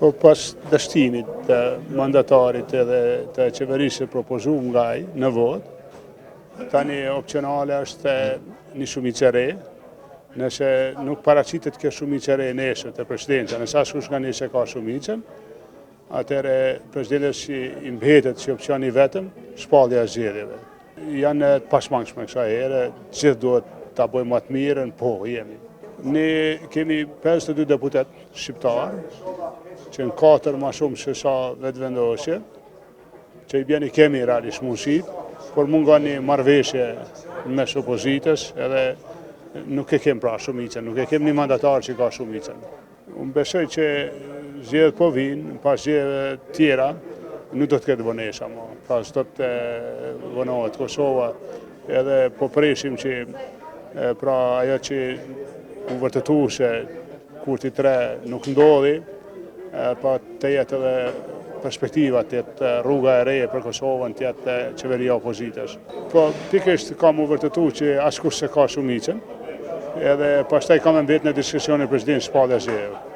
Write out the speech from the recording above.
Po pas dështimit të mandatarit edhe të qeverisë së propozuar nga ai në votë, tani opcionale është një shumicë e re, nëse nuk paraqitet kjo shumicë e re nesër te presidenca, nëse askush nga ne s'e ka shumicën, atëherë presidentes i mbetet si opcion i vetëm shpallja e zgjedhjeve. Janë të pashmangshme kësaj here, të gjithë duhet ta bëjmë më të mirën, po jemi. Ne kemi 52 deputetë shqiptarë, që janë katër ma shumë se sa Vetëvendosje, që i bjen i kemi realisht mundësitë, por mungon një marrëveshje mes opozitës edhe nuk e kem pra shumicën, nuk e kem një mandatar që ka shumicën. Unë besoj që zgjedhjet po vijnë, pas zgjedhjeve tjera, nuk do të ketë vonesa më. Pra s'do të vonohet Kosova, edhe po presim që pra ajo që u vërtetu se Kurti 3 nuk ndodhi, pra të jetë edhe perspektiva, të jetë rruga e re për Kosovën, të jetë qeveria e opozitës. Po, pikërisht ka m'u vërtetu që askush s'e ka shumicën, edhe pastaj ka me mbet në diskrecionin e presidentit shpallja e zgjedhjeve.